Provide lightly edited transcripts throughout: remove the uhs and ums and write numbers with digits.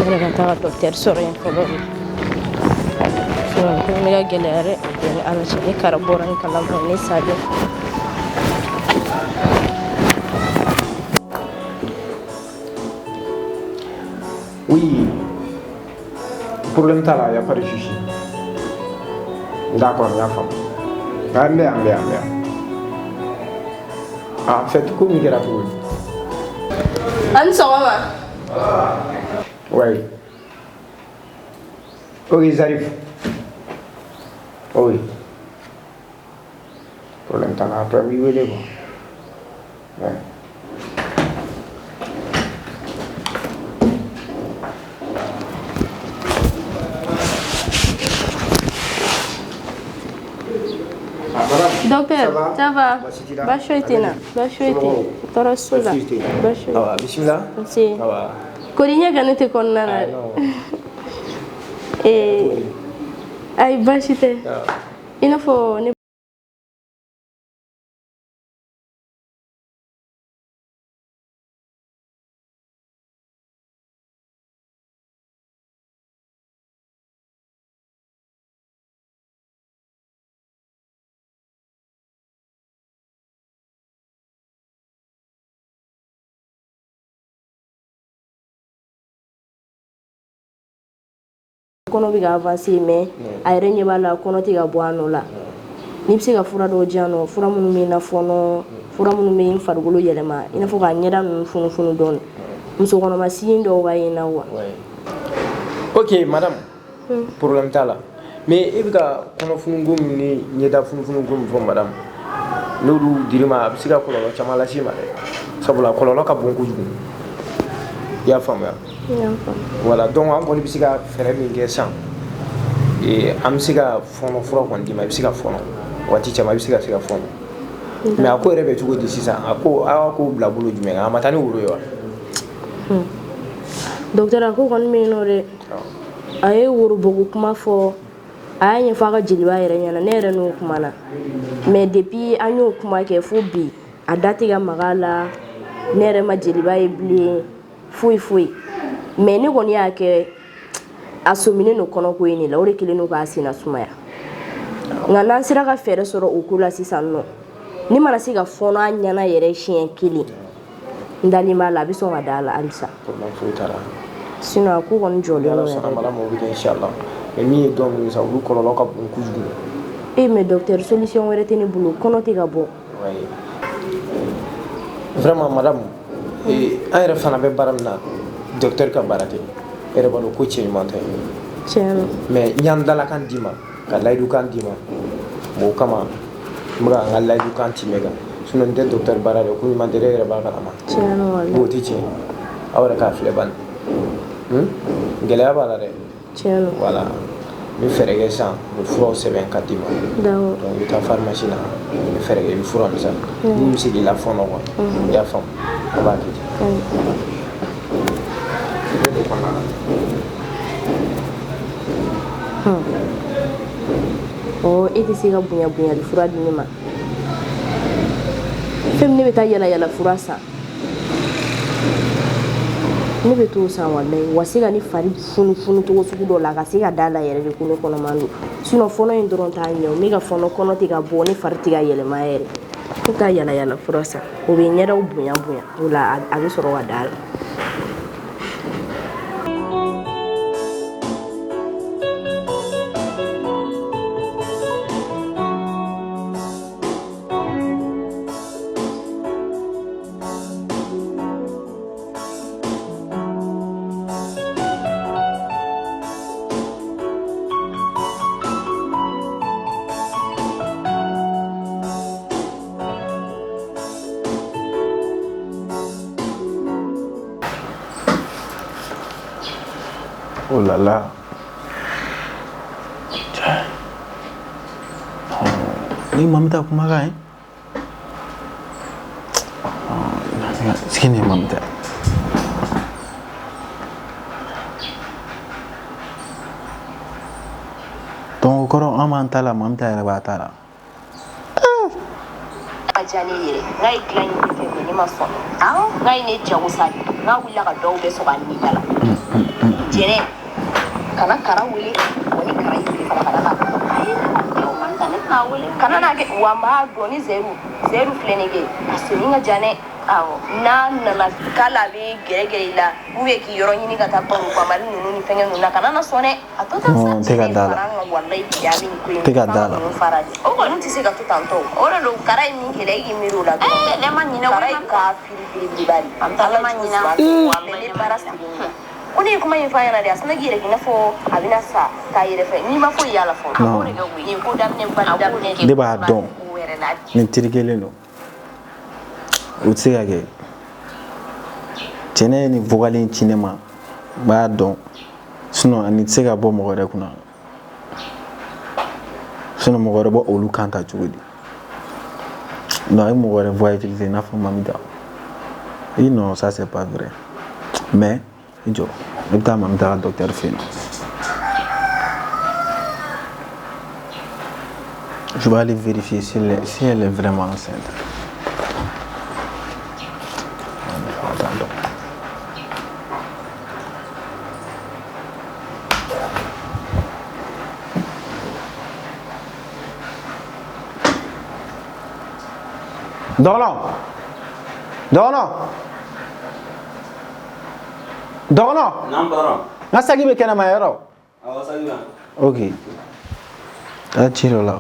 Yɛrɛ ka taa ka docteur sɔrɔ yen fɔlɔ de. Sinon ko ne ka gɛlɛya dɛ, o bɛɛ ni Ala cɛ, ni kara bɔra n kalama ne salen. Oui, problème t'a la, y a pas de souci. D'accord, n y'a faamu. Ah, n bɛ yan, n bɛ yan, n bɛ yan. Ah, en fait, ko min kɛra cogo di? A ni sɔgɔma. Ouais. Ok, j'arrive. Oui. Problème t'a la, après n b'i wele quoi. Ouais. Docteur, ça va? Baasi foyi tɛ n na. Baasi foyi tɛ yen. Tɔɔrɔ si t'u la. Baasi foyi. Awa, bisimila. Nse. Awa. Kori ɲɛ ka ne tɛ kɔnɔna na dɛ. Ee, ayi baasi tɛ. I n'a fɔ ne kɔnɔ bɛ ka avancer, mais a yɛrɛ ɲɛ b'a la kɔnɔ tɛ ka bɔ a nɔ la. N'i bɛ se ka fura dɔw di yan nɔ, fura minnu bɛ na fɔɔnɔ, fura minnu bɛ n farikolo yɛlɛma, i n'a fɔ k'a ɲɛda ninnu funufunu dɔɔni. Muso kɔnɔma sin dɔw b'a ye n na quoi. Ok, madame, problème t'a la. Mais e bɛ ka kɔnɔfununko min ni ɲɛda funufununko min fɔ madame, n'olu dir'i ma, a bɛ se ka kɔlɔlɔ caman las'i ma dɛ. Sabula kɔlɔlɔ ka bon kojugu. I y'a faamuya? Voilà, donc an kɔni bɛ se ka fɛɛrɛ min kɛ sisan, an bɛ se ka fɔɔnɔ fura kɔni d'i ma, i bɛ se ka fɔɔnɔ waati caman, i bɛ se ka fɔɔnɔ. Mais a ko yɛrɛ bɛ cogo di sisan? A ko aw k'o bila bolo jumɛn kan? A ma taa ni woro ye wa? Docteur, a ko kɔni bɛ yen nɔ dɛ. A ye worobɔko kuma fɔ, a y'a ɲɛfɔ a ka jeliba yɛrɛ ɲɛna, ne yɛrɛ n'o kumana. Mais depuis an y'o kuma kɛ fo bi, a da tɛ ka maga a la, ne yɛrɛ ma jeliba ye bilen, foyi foyi. Mais ne kɔni y'a kɛ a sɔminen don kɔnɔko in de la, o de kɛlen don k'a senna sumaya. Nka n'an sera ka fɛɛrɛ sɔrɔ o ko la sisan nɔ, ne mana se ka fɔɔnɔ a ɲɛna yɛrɛ siɲɛ kelen, n dalen b'a la a bɛ sɔn ka da a la halisa. Problème foyi t'a la. Sinon a ko kɔni jɔlen don Ala yɛrɛ. sɔnna madame, o bɛ kɛ inchallah. Mais min ye dɔn ninnu sa, olu kɔlɔlɔ ka bon kojugu. E mais docteur, solution wɛrɛ tɛ ne bolo, kɔnɔ tɛ ka bɔ. Oui. Vraiment madame, an yɛrɛ fana bɛ baara min na, docteur ka baara tɛ. E yɛrɛ b'a dɔn ko cɛ ɲuman tɛ. Tiɲɛ don. Mais n y'an dalakan d'i ma, ka layidukan d'i ma. Bon, o kama n bɛ ka n ka layidukan timɛ kan. Sinon n tɛ docteur baara dɛ, ko ɲuman tɛ dɛ, e yɛrɛ b'a kalama. Tiɲɛ don walahi. Bon, o tɛ tiɲɛ. Aw yɛrɛ k'a filɛ bani. Gɛlɛya b'a la dɛ. Tiɲɛ don. Voilà. N bɛ fɛɛrɛ kɛ sisan, n bɛ furaw sɛbɛn ka d'i ma. D'accord. Donc i bɛ taa pharmacie la, i bɛ fɛɛrɛ kɛ, i bɛ fura min san. Min bɛ se k'i lafɔɔnɔ quoi. I y'a faamu? A b'a kɛ ten. I bɛ don kɔnɔna la. Ɔ, e tɛ se ka bonya bonyali fura di ne ma. Fɛn min ne bɛ taa yala yala fura san. Ne bɛ t'o san walayi, wa se ka ne fari funufunu cogo sugu dɔ la, ka se ka da la yɛrɛ de ko ne kɔnɔman don. Sinon fɔɔnɔ in dɔrɔn t'a ɲɛ o, ne ka fɔɔnɔ kɔnɔ tɛ ka bɔ, ne fari tɛ ka yɛlɛma yɛrɛ. Ne bɛ taa yala yala fura san, o bɛ ɲɛdaw bonya bonya, o la a bɛ sɔrɔ ka da la. Oh là là. Ni mamita kumakan ye. Sigi ni mamita. Donc o kɔrɔ an b'an ta la, mamita yɛrɛ b'a ta la. A diya ne yɛrɛ, n k'a ye dilan ɲini fɛ, mais ne ma sɔn. Awɔ, n k'a ye ne jagosa de, n k'a wulila ka dɔw bɛɛ sɔgɔ a ni da la. Jɛnɛ kana Kara wele, wa ni Kara y'i wele fana, kana na. Ayi, ne tɛna wele. Kana n'a kɛ wa n b'a dɔn ni Zeru Zeru filɛ nin kɛ, a senni ka jan dɛ. Awɔ, n'a nana k'ale a bɛ gɛrɛgɛrɛ i la ou bien k'i yɔrɔ ɲini ka taa baro bamali ninnu ni fɛngɛ ninnu na, kana na sɔn dɛ. A to tan sa. Non, n tɛ ka da la. Fara an kan, walayi bi an bɛ nin ko in N tɛ ka da la. ninnu fara de. O kɔni tɛ se ka to tan tɔ. O de don, Kara ye min kɛlɛ, e k'i miiri o la dɔrɔn. Ne ma ɲinɛ. Kara ye ka firifiribeleba de. An ta ne ma ɲinɛ. Ne baara sigilen don. Ko ne ye kuma in f'a ɲɛna de, a sinna k'i yɛrɛ k'i n'a fɔ a bɛna sa k'a yɛrɛ fɛ. N'i ma foyi y'a la fɔlɔ. Non. Nin ko daminɛ bali daminɛ. Ne b'a dɔn nin teri kelen don, o tɛ se ka kɛ. Cɛnɛ ye nin vocal in ci ne ma, n b'a dɔn, sinon nin tɛ se ka bɔ mɔgɔ wɛrɛ kunna. Sinon mɔgɔ wɛrɛ bɔ olu kan ta cogo di? Non, a ye mɔgɔ wɛrɛ voix utiliser i n'a fɔ Mamita. Eh non, ça c'est pas vrai. Mais i jɔ, ne bɛ taa Mamita ka docteur fɛ yen nɔ. Je vais aller vérifier si elle est vraiment enceinte. Attends. Dɔgɔnɔ, dɔgɔnɔ, dɔgɔnɔ. Naam patron. N ka saki bɛ kɛnɛma yɔrɔ. Awɔ, saki bɛ yan. Ok, taa ci dɔ la.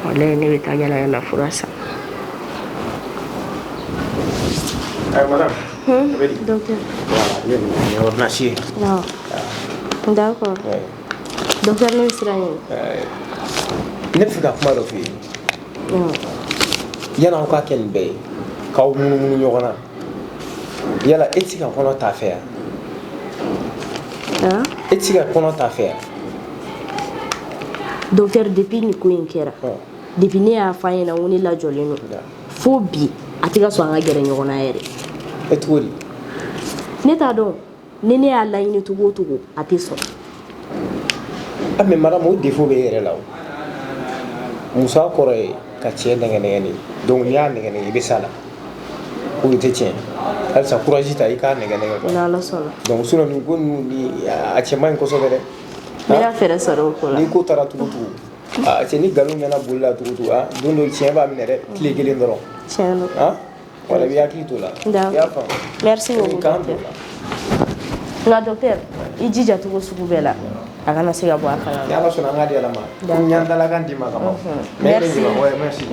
Walayi, ne bɛ taa yala yala fura san. Ayi, madame. A bɛ di? Docteur. Voilà, ne nin ye ordonnance ye. Awɔ, d'accord. Ouais. Docteur, ne bɛ sira ɲini. Ne bɛ fɛ ka kuma dɔ f'i ye. Awɔ. Yan'aw ka kɛ nin bɛɛ ye, k'aw munumunu ɲɔgɔn na, yala e tɛ se ka kɔnɔ t'a fɛ yan? Ah? E tɛ se ka kɔnɔ t'a fɛ yan? Docteur, depuis nin ko in kɛra, depuis ne y'a f'a ɲɛna ko ne lajɔlen don, fo bi a tɛ ka sɔn an ka gɛrɛ ɲɔgɔn na yɛrɛ. E cogo di? Ne t'a dɔn, ni ne y'a laɲini cogo o cogo, a tɛ sɔn. Ah mais madame, o défaut bɛ e yɛrɛ la. O musoya kɔrɔ ye ka cɛ nɛgɛ nɛgɛ de. Donc n'i y'a nɛgɛ nɛgɛ, i bɛ s'a la. O tɛ tiɲɛ. Halisa courage ta, i k'a nɛgɛ nɛgɛ quoi. N'Ala sɔnna. Donc sinon nin ko ninnu ni a cɛ man ɲi kosɛbɛ dɛ. N bɛna fɛɛrɛ sɔrɔ o ko la. Ni ko taara tugu tugu, a cɛ ni nkalon mɛnna boli la tugu tugu, a don dɔ tiɲɛ b'a minɛ dɛ, tile kelen dɔrɔn. Tiɲɛ don. Ah wala, i bɛ hakili t'o la. D'accord. I y'a faamu? Merci beaucoup, K'an docteur. bila. Nka docteur, i jija cogo sugu bɛɛ la, a kana se ka bɔ a kalama. Ni Ala sɔnna, an k'a di Ala ma. Ko n y'an dalakan d'i ma ka ban. Mais Merci. Ouais, merci.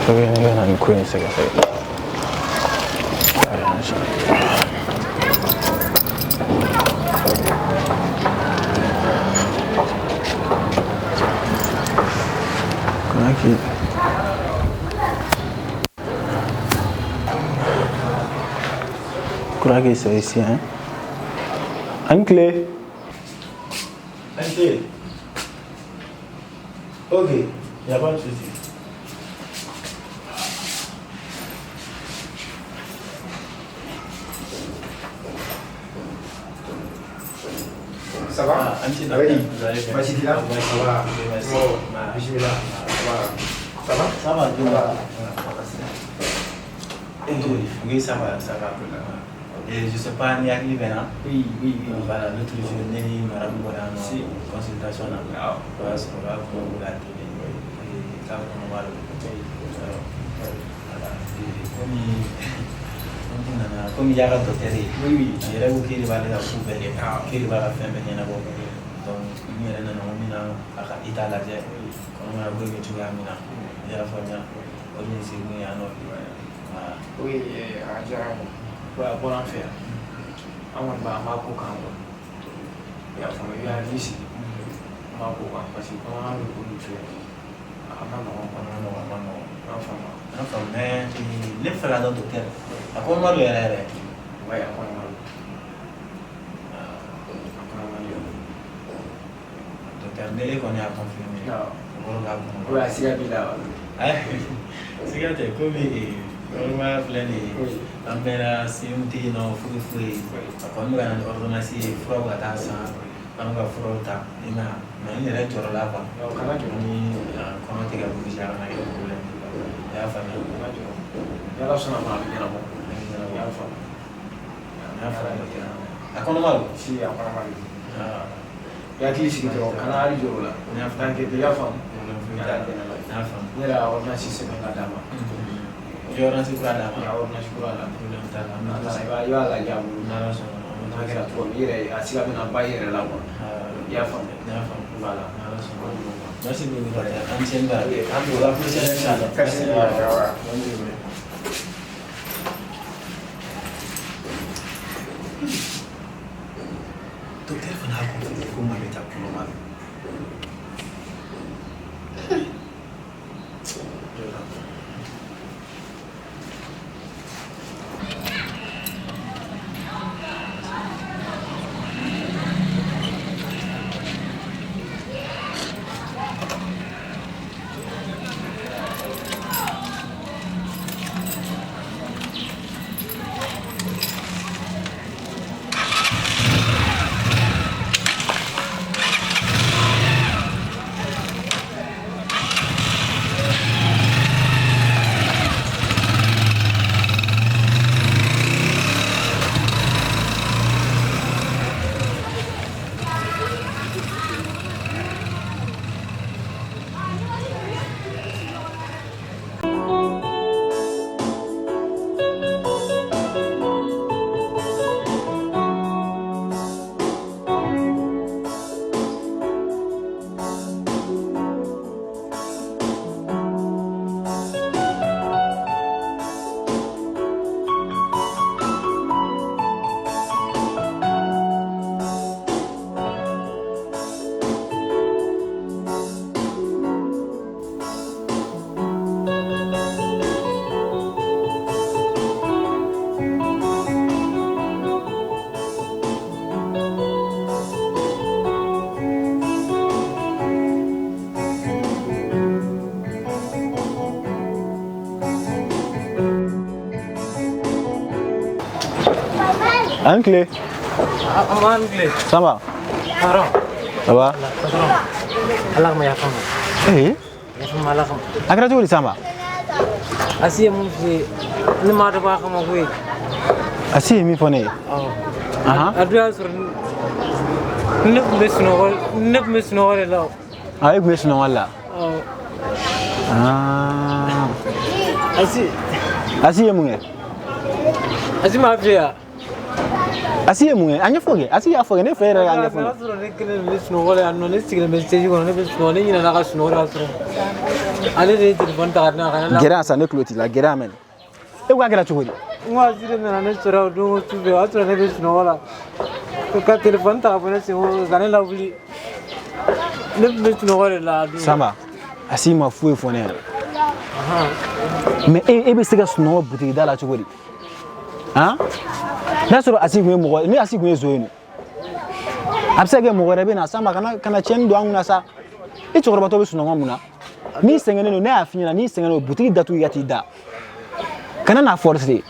Faut que ne ka na nin ko in sɛgɛsɛgɛ. Kana k'i crois que c'est ici, hein? An tile. An tile. Ok, y a pas de souci. Ça va? Ah, un petit Oui. Vous allez bien? Basi t'i la? Merci. Ça va. Merci. Bon, Ah. bisimila. Ça va. Ça va? Ça va, Dieu Ça va. merci. Oui, ça va, ça va. Et je sais pas, ni hakili bɛ na. Oui, oui, oui. Voilà, l'autre jour, ne ni madame bɔra yan nɔ Si. consultation na. Awɔ. O y'a sɔrɔ u b'a fɔ ko k'a télé. K'a kɔnɔma don. Voilà. Et komi n kun nana, komi i y'a ka docteur ye. Oui, oui. A yɛrɛ ko k'e de b'ale ka ko bɛɛ kɛ. Awɔ. K'e de b'a ka fɛn bɛɛ ɲɛnabɔ. Donc n yɛrɛ nana ko n bɛna a ka état lajɛ. Kɔnɔmaya ko bɛ cogoya min na. I y'a faamuya. O de ye n sigi kun ye yan nɔ bi. Voilà. Oui, a diyara n ye. Ouais, a bɔra an fɛ yan. An kɔni b'a an b'a ko kan quoi. I y'a faamu, i bɛ hakili sigi. An b'a ko kan parce que kɔnɔna bɛ ko min filɛ a ma nɔgɔn quoi. A ma nɔgɔn, a ma nɔgɔn. I y'a faamu. N y'a faamu mais ne bɛ fɛ k'a dɔn docteur a kɔnɔma don yɛrɛ yɛrɛ. Ouais, a kɔnɔma don. A kɔnɔma don. Docteur ne e kɔni y'a confirmé. Awɔ. O kɔrɔ k'a kɔnɔma. Ouais, a siga b'i la wa? Ayi, siga tɛ komi kɔnɔmaya filɛ nin ye. Oui. An mɛnna CMT yen nɔ foyi foyi. Oui. A kɔni bɛ ka na ni ordonnance ye furaw ka taa san an bɛ ka furaw ta i m'a ye mais n yɛrɛ jɔrɔla quoi. Awɔ, kana jɔrɔ. Ni kɔnɔ tɛ ka bouger a kana kɛ problème ye. I y'a faamuya. Kana jɔrɔ. Ni Ala sɔnna ma a bɛ ɲɛnabɔ. A bɛ ɲɛnabɔ. I y'a faamu. N y'a faamu docteur. A kɔnɔma don. Si, a kɔnɔma don. Ah. I hakili sigi dɔrɔn kana hali jɔrɔ o la. N y'a faamu. T'inquiète, i y'a faamu. Problème foyi Ala t'a la. dɛmɛ. N y'a faamu. Ne yɛrɛ y'a ordonnance sɛbɛn ka d'a ma. I ye ordonnance kura d'a N ma. y'a ordonnance kura d'a ma. Problème t'a la. N'a nana i b'a lajɛ a bolo. N'Ala sɔnna ma. N'a kɛra cogo min i yɛrɛ a siga bɛna ba i yɛrɛ la quoi. I y'a faamu. N y'a faamu. Voilà. N'Ala sɔnna. Merci beaucoup docteur. An ni baraji. An à la prochaine inchallah. Merci. Bonne journée. Docteur fana y'a confirmé ko Mamita kɔnɔma don. An tile. An tile. Samba. Patron. Ça va? Patron. Ala kama yafa n ma. Eh? Yafa n ma Ala kama. A kɛra cogo di Samba? Asi ye mun f'i ye ne m'a dabɔ a kama koyi. Asi ye min fɔ ne ye? Awɔ. Ahan. A dun y'a sɔrɔ ne tun bɛ sunɔgɔ ne tun bɛ sunɔgɔ de la o. Ah, e tun bɛ sunɔgɔ la? Awɔ. Ah. Asi. Asi ye mun kɛ? Asi m'a f'i ye wa? Asi ye mun kɛ? A ɲɛfɔ kɛ. Asi y'a fɔ kɛ ne fɛ yɛrɛ k'a ɲɛfɔ. O y'a sɔrɔ ne kelen de bɛ sunɔgɔ la yan nɔ ne sigilen bɛ siège kɔnɔ ne bɛ sunɔgɔ ne ɲinɛna ka sunɔgɔ de y'a sɔrɔ ale de ye telefɔni ta ka di ne ma ka ne la. Gɛrɛ yan sa ne tulo t'i la gɛrɛ yan mɛnɛ. E ko a kɛra cogo di? N ko Asi de nana ne sɔrɔ o don su fɛ o y'a sɔrɔ ne bɛ sunɔgɔ la ka telefɔni ta ka bɔ ne sen kɔrɔ ka ne lawuli ne tun bɛ sunɔgɔ de la a don. Samba, Asi ma foyi fɔ ne ɲɛna. Mais e bɛ se ka sunɔgɔ butigi da la cogo di? Han? N'a sɔrɔ Asi tun ye mɔgɔ ni Asi tun ye zon ye dun? A bɛ se ka kɛ mɔgɔ wɛrɛ bɛ na Samba kana tiɲɛni don an kunna sa. I cɛkɔrɔbatɔ bɛ sunɔgɔ mun na? N'i sɛgɛnnen don, ne y'a f'i ɲɛna, n'i sɛgɛnnen don, butigi datugu i ka t'i da. Kana n'a forcer.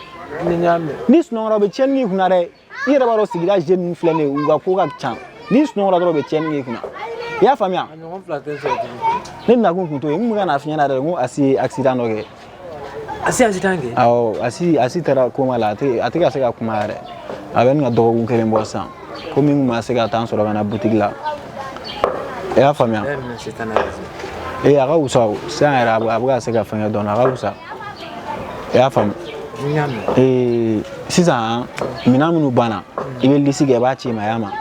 Ni n y'a mɛn. N'i sunɔgɔra, o bɛ tiɲɛni k'i kunna dɛ. I yɛrɛ b'a dɔn sigida jeunes ninnu filɛ nin ye, u ka ko ka ca. N'i sunɔgɔra dɔrɔn, u bɛ tiɲɛni k'i kunna. I y'a faamuya? A ɲɔgɔn fila tɛ sɔrɔ tugun. Ne nakun kun t'o ye. N kun bɛ ka n'a f'i ɲɛna yɛrɛ, n ko Asi ye accident dɔ kɛ. Asi accident kɛ? Awɔ, Asi taara coma la, a tɛ ka se ka kuma yɛrɛ. A bɛ nin ka dɔgɔkun kelen bɔ sisan. Komi n kun ma se ka temps sɔrɔ ka na butigi la. I y'a faamuya? Ee, a ka wusa o. Sisan yɛrɛ a bɛ ka se ka fɛn kɛ dɔɔnin, a ka wusa. I y'a faamu? Ee, sisan minɛn minnu banna, i bɛ liste kɛ, i b'a ci n ma, y'a ma?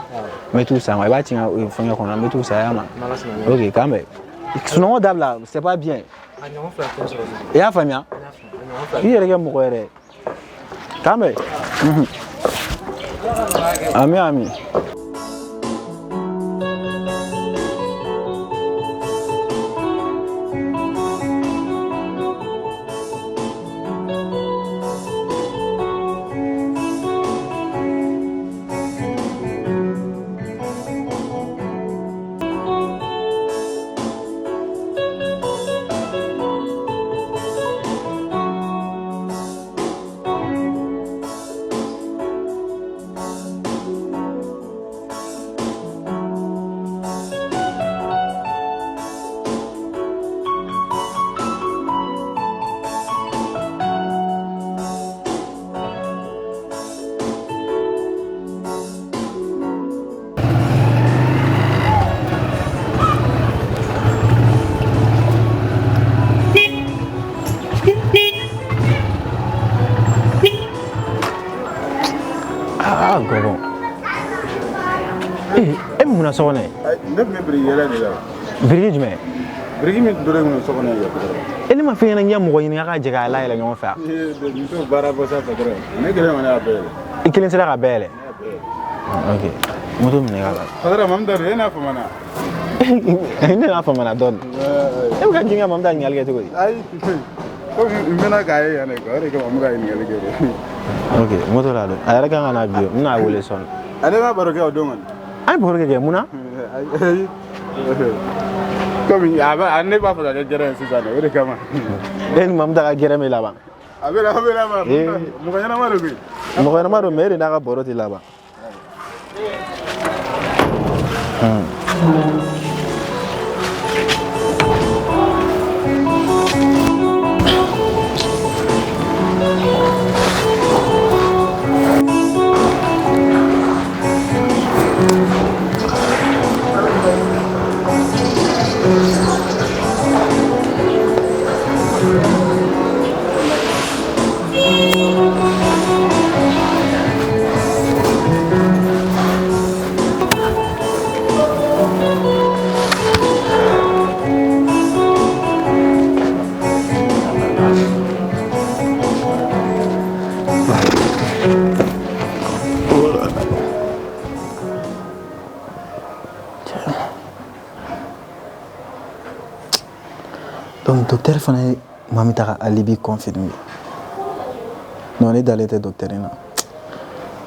N bɛ t'u san, i b'a ci n ka fɛngɛ kɔnɔ, n bɛ t'u san, y'a ma? Ok, k'an bɛn. Sunɔgɔ dabila, c'est pas bien. I y'a faamuya? I yɛrɛ kɛ mɔgɔ yɛrɛ. K'an bɛn. Ami ami. Ah, gɔgɔ. Ee, e bɛ mun na so kɔnɔ yen? Ne tun bɛ biriki yɛlɛ de la. Biriki jumɛn? Biriki min donnen kun so kɔnɔ yen. E ne ma f'i ɲɛna n k'i ka mɔgɔ ɲini k'a ka jɛ k'a layɛlɛ ɲɔgɔn fɛ wa? Muso baara bɔ sa patɔrɔn. Ne kelen kɔni y'a bɛɛ yɛlɛ. I kelen sera ka bɛɛ yɛlɛ? Ok. Moto minɛ ka la. Patɔrɔn, Mamuta dun, e n'a famana. Ne n'a famana dɔɔni. E bɛ ka jigin ka Mamuta ɲininkali kɛ cogo di? Ayi, komi n mɛnna k'a ye yan de quoi, o de kama n bɛ ka ɲininkali kɛ. Ok, moto la don. A yɛrɛ kan ka na bi, n bɛna a wele sɔɔni. Ale ma baro kɛ o don kɔni. An ye baro kɛ mun na? Komi a b'a ne b'a fɛ ka kɛ gɛrɛn ye sisan de, o de kama. E ni Mamuta ka gɛrɛn bɛ laban. A bɛ laban. Mɔgɔ ɲɛnama de koyi. Mɔgɔ ɲɛnama don, mais e de n'a ka baro tɛ laban. Donc docteur fana ye Mamita ka alibi confirmé. Non, ne dalen tɛ docteur in na.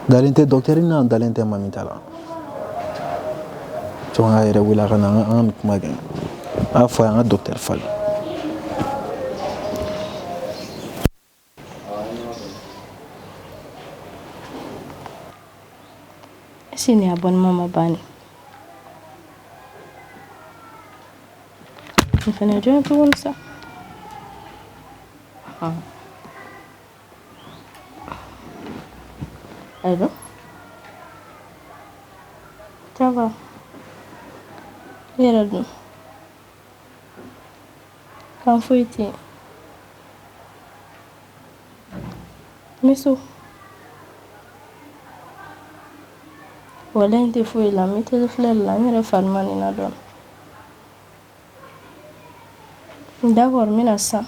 Dalen tɛ docteur in na, dalen tɛ Mamita la. Jɔn k'a yɛrɛ wele a ka na an ka nin kuma kɛ. A y'a fɔ a ye an ka docteur falen. Est-ce que nin abonnement ma ban de? Nin fɛnɛ ye jɔn ye tuguni sa? Allô? Ça va? I yɛrɛ dun? Kan foyi tɛ yen. N bɛ so. Walayi n tɛ foyi la, n bɛ télé filɛ de la, n yɛrɛ fari man di n na dɔɔni. D'accord, n bɛ na sisan.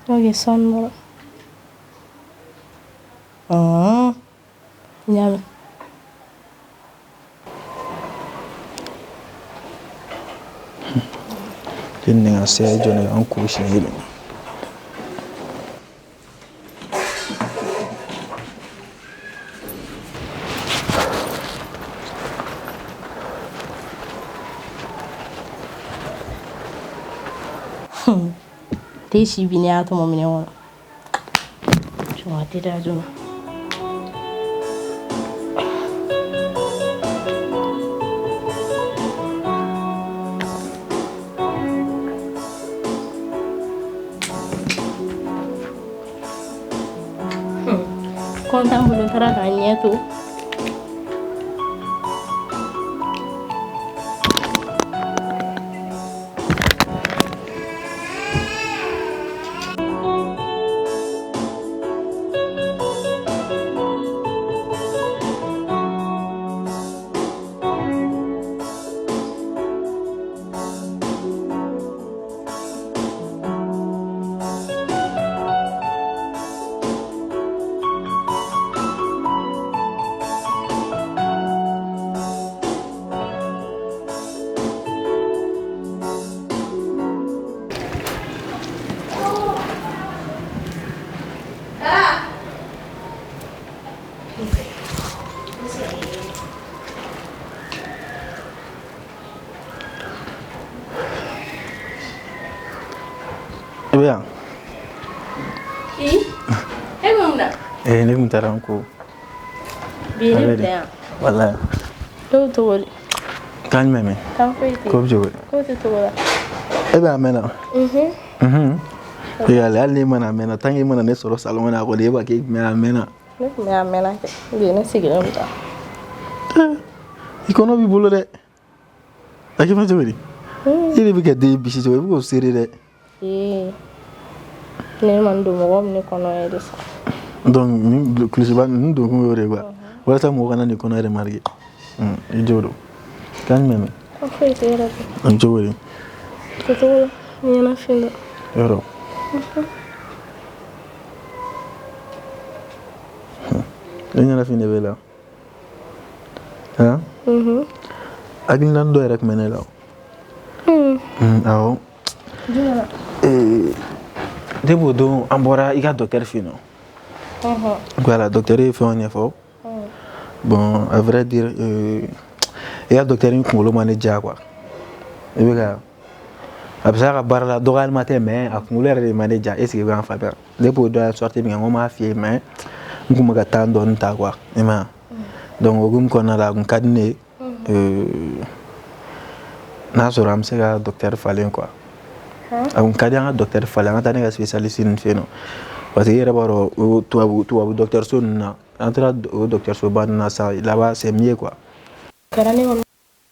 Ok, sɔɔni dɔrɔn. N y'a mɛn. Ne ka se jɔ ne an kuru siɲɛ kelen. Tɛ si bi ne y'a tɔmɔ minɛn kɔnɔ. A tɛ da joona. Kɔntan bolo n taara k'a ɲɛ to. I bɛ yan? I, e bɛ mun na? Eh, ne tun taara n ko. Bi ne bila yan. Walayi. Dɔw cogo di? Kan jumɛn mɛn? Kan foyi tɛ. Ko bɛ cogo di? Ko tɛ cogo la. E bɛ a mɛnna? Mhm. Mhm. Yali hali n'e ma na a mɛnna, tant que e ma na ne sɔrɔ salon kɔnɔ a kɔni e b'a k'e tun bɛ a mɛnna. Ne tun bɛ a mɛnna kɛ. Bi ne sigilen bɛ taa. I kɔnɔ b'i bolo dɛ. A kɛ bɛ cogo di? E de bɛ ka den bisi cogo i bɛ k'o seere dɛ. Ee. Ne ma n don mɔgɔ min ne kɔnɔ ye de sa. Donc nin kulusiba ninnu don kun y'o de ye quoi. Walasa mɔgɔ kana nin kɔnɔ remarquer. I jo don. Kan jumɛn mɛn? Kan foyi tɛ yɛrɛ kɛ. A bɛ cogo di? O cogo la. N ɲɛnafin dɔ. Yɔrɔ. E ɲɛnafin de b'e la. Han? Hakilina dɔ yɛrɛ tun bɛ ne la. Awɔ. Jumɛn? Depuis o don an bɔra i ka docteur fɛ yen nɔ. Voilà, docteur ye fɛnw ɲɛfɔ. Bon, à vrai dire, i ka docteur in kunkolo ma ne diya quoi. I bɛ ka a bɛ se a ka baara la dɔgɔyalima tɛ, mais a kunkolo yɛrɛ de ma ne diya. Est ce que i bɛ k'an faamuya? Depuis o don a ye sortie min kɛ, n ko n m'a f'i ye, mais n kun bɛ ka temps dɔɔni ta quoi. I m'a ye? Donc o hukumu kɔnɔna la, a kun ka di ne ye n'a sɔrɔ an bɛ se ka docteur falen quoi. A kun ka di an ka docteur falen, an ka taa ne ka spécialiste ninnu fɛ yen nɔ. Parce que i yɛrɛ b'a dɔn o tubabu docteur so ninnu na, an taara o docteur soba ninnu na sisan, là-bas c'est mieux quoi. Kɛra ne kɔni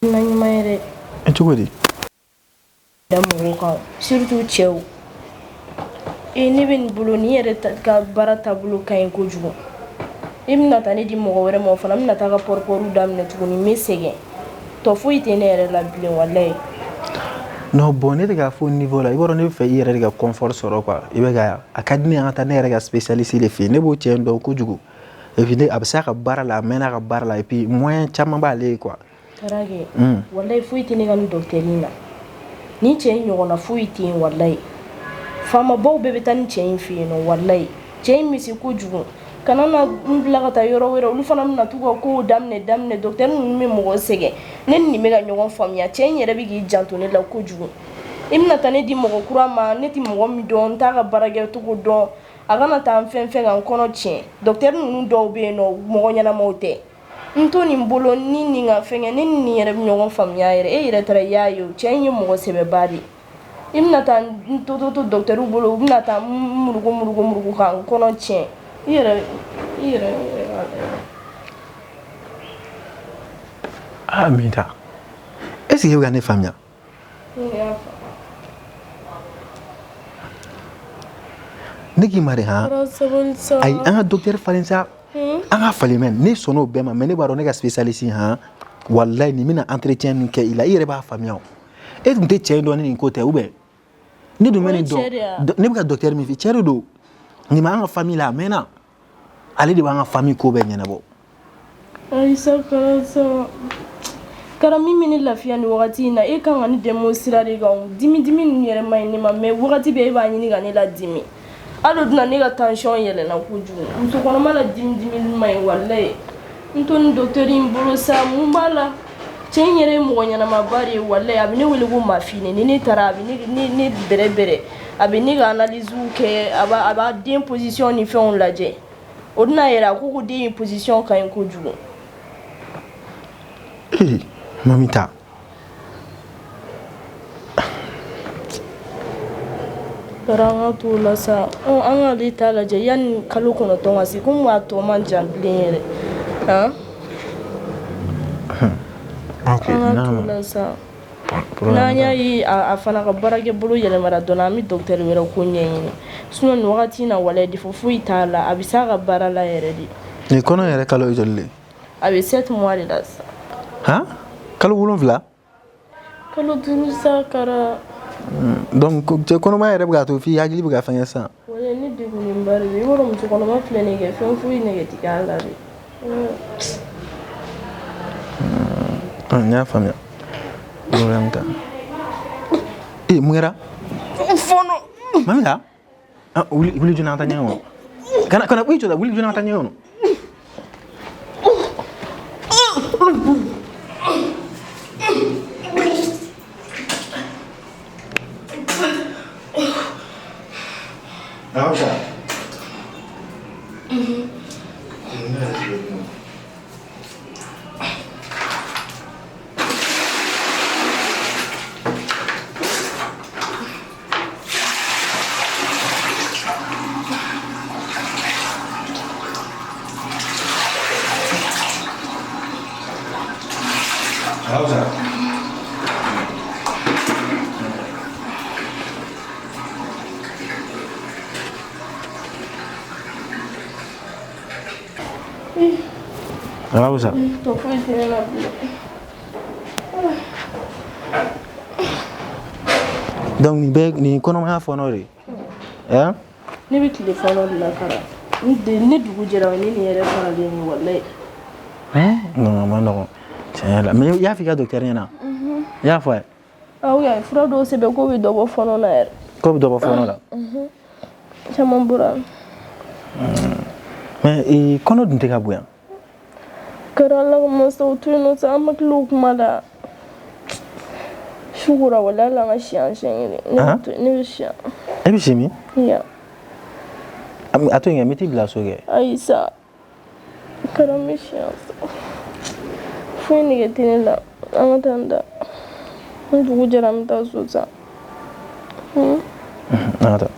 na ɲuman ye dɛ. Cogo di? Da mɔgɔw kan, surtout cɛw. E ne bɛ nin bolo, nin yɛrɛ ka baara taabolo ka ɲi kojugu. I bɛna taa ne di mɔgɔ wɛrɛ ma, o fana bɛna taa ka pɔripɔriw daminɛ tuguni, n bɛ sɛgɛn. Tɔ foyi tɛ ne yɛrɛ la bilen walayi. Non, bon, ne tɛ k'a fɔ niveau la, i b'a dɔn ne bɛ fɛ i yɛrɛ de ka confort sɔrɔ quoi. I bɛ ka a ka di ne ye an ka taa ne yɛrɛ ka spécialiste de fɛ yen. Ne b'o cɛ in dɔn kojugu. Et puis ne a bɛ se a ka baara la, a mɛnna a ka baara la, et puis moyen caman b'ale ye quoi. Kara kɛ. Walayi foyi tɛ ne ka nin docteur in na. Ni cɛ in ɲɔgɔnna foyi tɛ yen walayi. Faamabaw bɛɛ bɛ taa ni cɛ in fɛ yen nɔ walayi. Cɛ in bɛ se kojugu. Kana na n bila ka taa yɔrɔ wɛrɛ, olu fana bɛna t'u ka kow daminɛ daminɛ. Docteur ninnu bɛ mɔgɔ sɛgɛn. Ne ni nin bɛ ka ɲɔgɔn faamuya. Cɛ in yɛrɛ bɛ k'i janto ne la kojugu. I bɛna taa ne di mɔgɔ kura ma, ne tɛ mɔgɔ min dɔn, n t'a ka baarakɛcogo dɔn. A kana taa n fɛn fɛn ka n kɔnɔ tiɲɛ. Docteur ninnu dɔw bɛ yen nɔ, mɔgɔ ɲɛnamaw tɛ. N to nin bolo ni nin ka fɛnkɛ, ne ni nin yɛrɛ bɛ ɲɔgɔn faamuya yɛrɛ. E yɛrɛ taara i y'a ye o, cɛ in ye mɔgɔ sɛbɛba de ye. I bɛna taa n to to to docteur bolo, u bɛna taa n muruku muruku muruku ka n kɔnɔ tiɲɛ. I yɛrɛ i yɛrɛ i yɛrɛ. Ah Minta, est ce que e bɛ ka ne faamuya? Ne y'a faamu. Ne k'i ma de han. Kɛra sabali sa. Ayi, an ka docteur falen sa. An ka falen mɛ, ne sɔnn'o bɛɛ ma, mais ne b'a dɔn ne ka spécialiste han. Walayi nin bɛna entretien min kɛ i la, i yɛrɛ b'a faamuya o. E tun tɛ cɛ in dɔn ni nin ko tɛ ou bien? Ne dun bɛ nin dɔn. Ne bɛ ka docteur min f'i ye, cɛ de don. Nin b'an ka famille la a mɛnna. Ale de b'an ka famille ko bɛɛ ɲɛnabɔ. Ayisa kana sa. Kara min bɛ ne lafiya nin wagati in na, e kan ka ne dɛmɛ o sira de kan. Dimi dimi ninnu yɛrɛ man ɲi ne ma, mais wagati bɛɛ e b'a ɲini ka ne ladimi. Hali o dun na ne ka tension yɛlɛnna kojugu. Muso kɔnɔma la dimi dimi man ɲi walayi. N to nin docteur in bolo sa, mun b'a la? Cɛ in yɛrɛ ye mɔgɔ ɲɛnamaba de ye walayi. A bɛ ne wele ko mafine. Ni ne taara a bɛ ne bɛrɛ bɛrɛ. A bɛ ne ka analysew kɛ, a b'a den position ni fɛnw lajɛ. O dun n'a yɛrɛ a ko ko den in position ka ɲi kojugu. Ee, Mamita. Kara, an ka t'o la sa. An k'ale ta lajɛ yanni kalo 9 ka se, komi a tɔ man jan bilen yɛrɛ. Han? Ok, An ka t'o la sa. N'an y'a ye a fana ka baarakɛ bolo yɛlɛmara dɔɔnin, an bɛ docteur wɛrɛ ko ɲɛɲini. Sinon nin wagati in na, walayi, défaut foyi t'a la, a bɛ s'a ka baara la yɛrɛ de. Nin kɔnɔ yɛrɛ kalo ye joli de? A bɛ 7 mois de la sisan. Han? Kalo 7? Kalo 5 sa, Kara. Donc cɛ kɔnɔmaya yɛrɛ bɛ k'a to f'i hakili bɛ ka fɛngɛ sisan. Walayi, ne degunnenba de don. I b'a dɔn, muso kɔnɔma filɛ nin ye kɛ, fɛn foyi nege tɛ k'a la de. N y'a faamuya. Problème t'a. Ee, mun kɛra? Fɔɔnɔ. Mamita? Ah, wuli wuli joona, an ka taa ɲɛgɛn kɔnɔ. Kana kana i jɔ la, wuli joona, an ka taa ɲɛgɛn kɔnɔ. A ka fisa. A ka fisa. A ka fisa. Tɔ foyi tɛ ne la bilen. Donc nin bɛɛ nin kɔnɔmaya fɔɔnɔ de ye. Hein? Ne bɛ tile fɔlɔ de la, Kara. Ne dugu jɛra, o ye ne ni yɛrɛ faralen ye, walayi. Hein? Non, a ma nɔgɔn. Tiɲɛ yɛrɛ la. Mais i y'a fɔ i ka docteur ɲɛna? I y'a fɔ a ye? Awɔ, a ye fura dɔw sɛbɛn k'o bɛ dɔ bɔ fɔɔnɔ na yɛrɛ. K'o bɛ dɔ bɔ fɔɔnɔ la? Caman bɔra. Mais ee, kɔnɔ dun tɛ ka bonya. Kara, Ala ka masa, o to yen nɔ sa, an ma tila o kuma la. Su kora, walayi, hali an ka si yan siɲɛ kelen. Ne bɛ to, ne bɛ si yan. E bɛ si min? Yan. A to yen kɛ, n bɛ t'i bila so kɛ. Ayi sa. Kara, n bɛ si yan sa. Foyi nege tɛ ne la. An ka taa n da. Ni dugu jɛra, an bɛ taa so sa. An ka taa.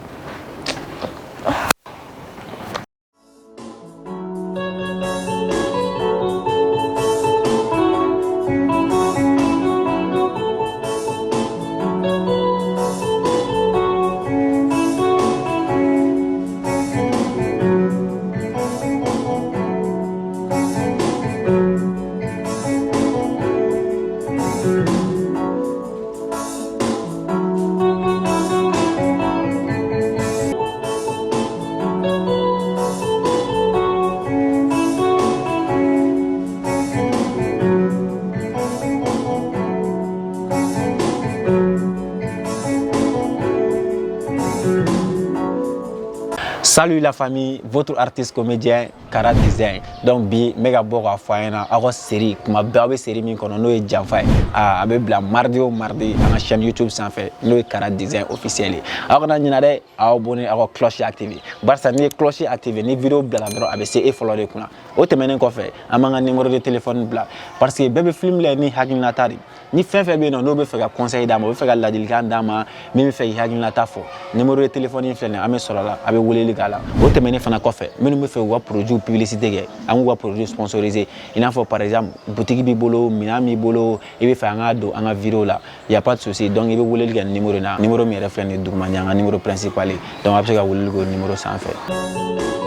Salut la famille, votre artiste comédien Kara Design. Donc bi n bɛ ka bɔ k'a fɔ a ɲɛna, aw ka série, kuma bɛɛ aw bɛ série min kɔnɔ, n'o ye Janfa ye. A bɛ bila mardi o mardi an ka chaîne YouTube sanfɛ, n'o ye Kara Design officiel ye. Aw kana ɲinɛ dɛ, aw abonné, aw ka cloche activé. Barisa n'i ye cloche activé, ni vidéo bilala dɔrɔn, a bɛ se e fɔlɔ de kunna. O tɛmɛnen kɔfɛ, an b'an ka numéro de téléphone bila, parce que bɛɛ bɛ film lajɛ ni hakilinata de. Ni fɛn fɛn bɛ yen nɔ, n'o bɛ fɛ ka conseil d'a ma, o bɛ fɛ ka ladilikan d'a ma, min bɛ fɛ k'i hakilinata fɔ, numéro de téléphone filɛ nin ye, an bɛ sɔrɔ la, a bɛ weleli k'a la. O tɛmɛnen fana kɔfɛ, minnu bɛ fɛ k'u ka produit publicité kɛ, an k'u ka produit sponsoriser, i n'a fɔ par exemple boutique b'i bolo, minɛn b'i bolo, i bɛ fɛ an k'a don an ka vidéo la, y a pas de souci. Donc i bɛ weleli kɛ numéro in na, numéro min yɛrɛ filɛ nin ye duguma, nin y'an ka numéro principal ye. Donc a bɛ se ka weleli kɛ o numéro sanfɛ.